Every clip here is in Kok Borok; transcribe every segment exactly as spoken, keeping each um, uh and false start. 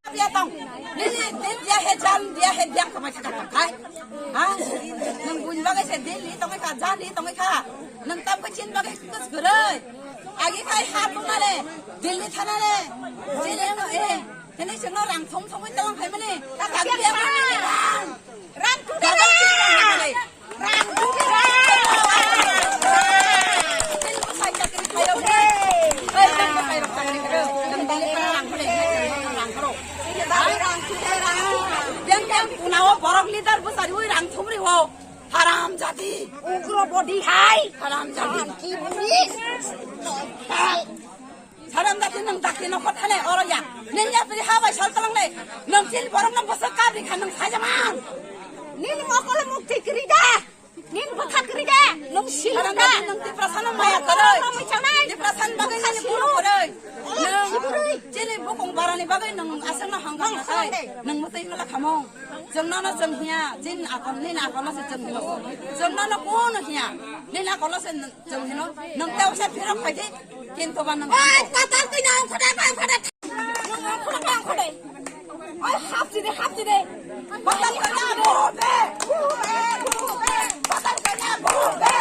Dia tong. Nini, nini dia he jan, dia he dia kamai kha kha kai. Ha? Nang buni bagai se Delhi tongai kha, jani tongai kha. Nang tam kha chin bagai kus gurai. Agi kai ha tunare. Delhi thanare. Delhi no eh. Tene chengno rang thong thong tong khai mani. Rang thong thong. Rang thong thong. Borok leader bwsari ui rang thumri o. Haram jadi. Ugro body hai. Haram jadi. Ki buri. Saram dati nang dati no kotha ne oro ya. Nin ya pri ha bai sal talang ne. Nang sil borok nang basa kabri kha nang sajaman. Nin mokol mukti kri da. Nin butha kri da. Nang sil da. Nang Tiprasa no maya koroi. Tiprasa no bagai nang buru koroi. Nang chini bukung barani bagai nang asal no hangkang na kai. Nang mutai ngala khamong. Jeng no no jeng hiya. Jin akon nin akon no se jeng hino. Jeng no no kono hiya. Nin akon no se Chwng hino, nwng tei usa phirok phaidi, kintu ba nwng. Oi, patal twi nwng khoda ba khoda. Nwng khoda ba khoda. Oi, hapsi de, hapsi de. Patal twi nwng khoda. Patal twi nwng khoda.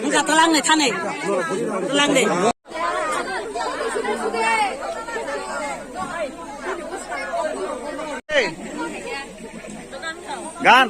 Wngkha twlang ni thani. Twlang de. Gan.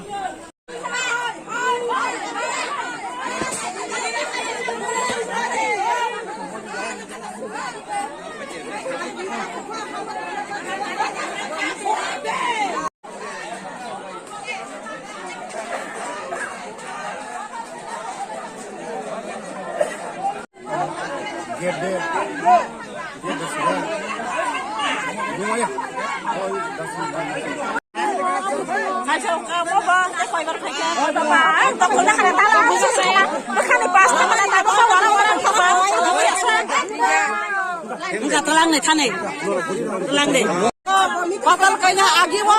Gate de. Gate de sila. Bumaya. Oh, das. Wngkha twlang ni thani. Twlang de. Patal kaina agiwa.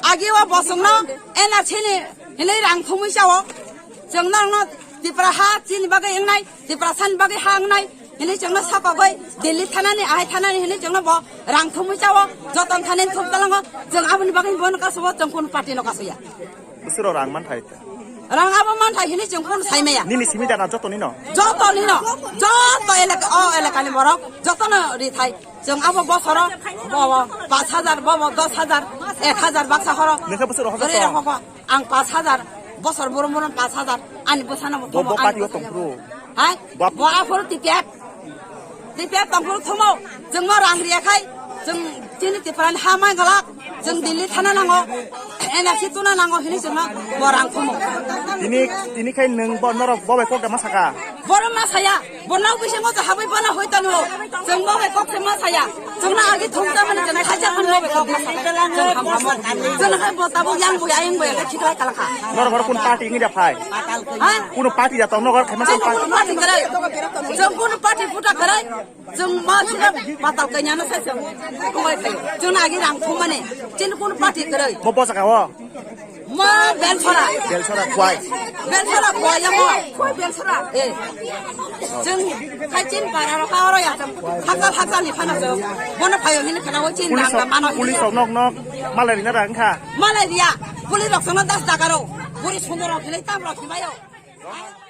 Agiwa bosongno ena chini hinui rang thumui sao. Chwng norokno Tipra ha chini bagwi wngnai, Tiprasani bagwi ha wngnai hinui chwngno sokogwi Delhi thanani, ahai thanani hinui chwngno bo rang thumui chao, joton thanani thum talango. Chwng aboni bagwi bono kasobo, chwng kunu party no kasoya. Bwswrok rang manthai. Rang abo manthai hinui chwng kunu saimaya. Nini simi dana joto nino? Joto nino. Joto elaka, o elakani borok jotono rithai. Chwng abo bosoro bo, bo pash hajar, bo, bo dos hajar, ek hajar baksa horo. Nokha bwswrok horo. Ang pash hajar, bosor boro boro pash hajar, ani bwsano bo bo thomo, bo ani party o bwsano tongphuru. Hai? Bo bo aphuru T P F. T P F tongphuru thomo, chwngno rang riya khai, chwng chini Tiprani ha mai galak, chwng Delhi thana nango, N R C tuna nango hinui chwngno bo rang thomo. Tini, tini khai nwng bo norok bo bai kok da ma saka? Boro ma saya, bo nok bisingo cha habai bana hoi tano. Chwng bo bai kok se ma saya. Chwngno agi thum ta mani chwng khacha khan bo bai kok ma saya. Chwng ham hamo. Chwng hai bo tabuk yang bo ayang bo ya khiklai kalakha. Norok horo kun party ngi da phai? Ha? Kuno party da tong norok khai ma sa party? Kuno party kwrwi. Chwng kuno party puta kwrwi. Chwng ma chwng patal kanya no sai chwng. Kowai khai. Chwng agi rang thum mani. Chini kuno party kwrwi. Bo bo saka o? Ma Belsora. Belsora kwai. Belsora kwai ya mo. Kwai Belsora. Eh. Chwng khai chin para ro ka ro ya chwng. Hakal hakal ni phana chwng. Bono phayo hini khana o chin police rang rok, mano police hini. Rok nok nok malai rina rang kha. Malai riya. Police rok chwngno das dakaro. Police sundor rok hini tam rok himayo. Ang